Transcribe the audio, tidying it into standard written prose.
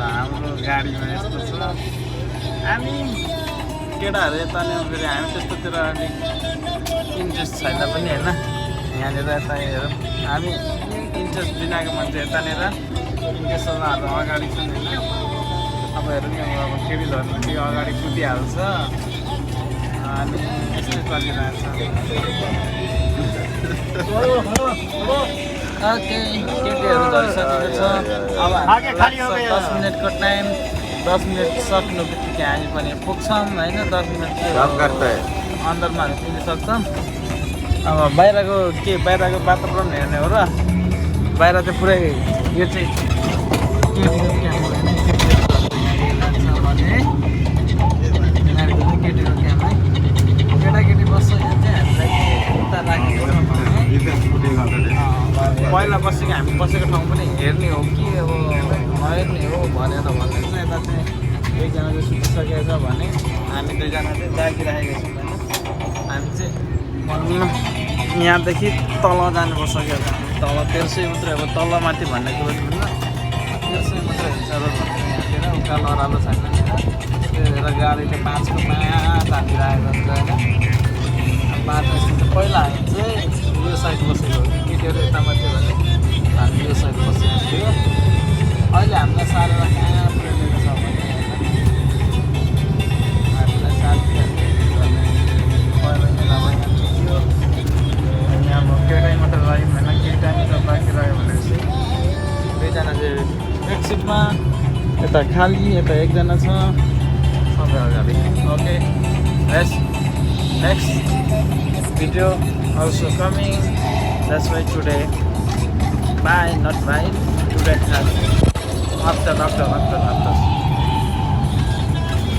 हाम्रो गाडीमा यस्तो छ हामी केटाहरू यता नि फेरि हामी त्यस्तोतिर अलिक इन्ट्रेस्ट छैन पनि होइन यहाँनिर यता हेरौँ हामी इन्ट्रेस्ट बिनाको मान्छे यतानिर इन्ट्रेस्टहरू अगाडि छन् होइन अब हेरौँ नि अब केटी झर्नु कि अगाडि कुदिहाल्छ अनि यस्तै चलिरहेछ ओके केटीहरू झरिसकेको छ अब 10 मिनटको टाइम 10 मिनट सक्नु बित्तिकै हामी पनि पुग्छौँ होइन 10 मिनट अन्दरमा हामी पुगिसक्छौँ अब बाहिरको वातावरण हेर्ने हो र बाहिर चाहिँ पुरै यो चाहिँ केटीको क्याम्प होइन केटीको क्याम्प है केटाकेटी बस्छ यहाँ चाहिँ हामीलाई उता राखेको छ पहिला बसेको हामी बसेको ठाउँ पनि हेर्ने हो कि अब नहेर्ने हो भनेर भन्दै छ यता चाहिँ एकजना चाहिँ सुतिसकेको छ भने हामी दुईजना चाहिँ जागिरहेको छौँ होइन हामी चाहिँ भनौँ न यहाँदेखि तल जानुपर्छ क्या तल 1300 मात्रै अब तल माथि भन्ने कुरो चाहिँ भन्न 1300 मात्रै हुन्छ र यहाँतिर उकालो ओह्रालो छैन त्यही भएर गाडीले 5 को 5 हालिरहेको हुन्छ होइन 5 चाहिँ पहिला हामी चाहिँ यो साइड बसेको केटीहरू यता माथि भने हामी यो साइड बसेको थियो अहिले हामीलाई सारेर कहाँ पुऱ्याइदिएको छ भने हामीलाई साथीहरूले पहिला नै नभए थियो अनि अब केटाइ मात्रै रह्यौँ होइन केटाइ त बाँकी रह्यो भनेपछि दुईजना चाहिँ एक सिटमा यता खाली यता एकजना छ सबै अगाडि okay next video also coming. That's why today bye, not bye, today after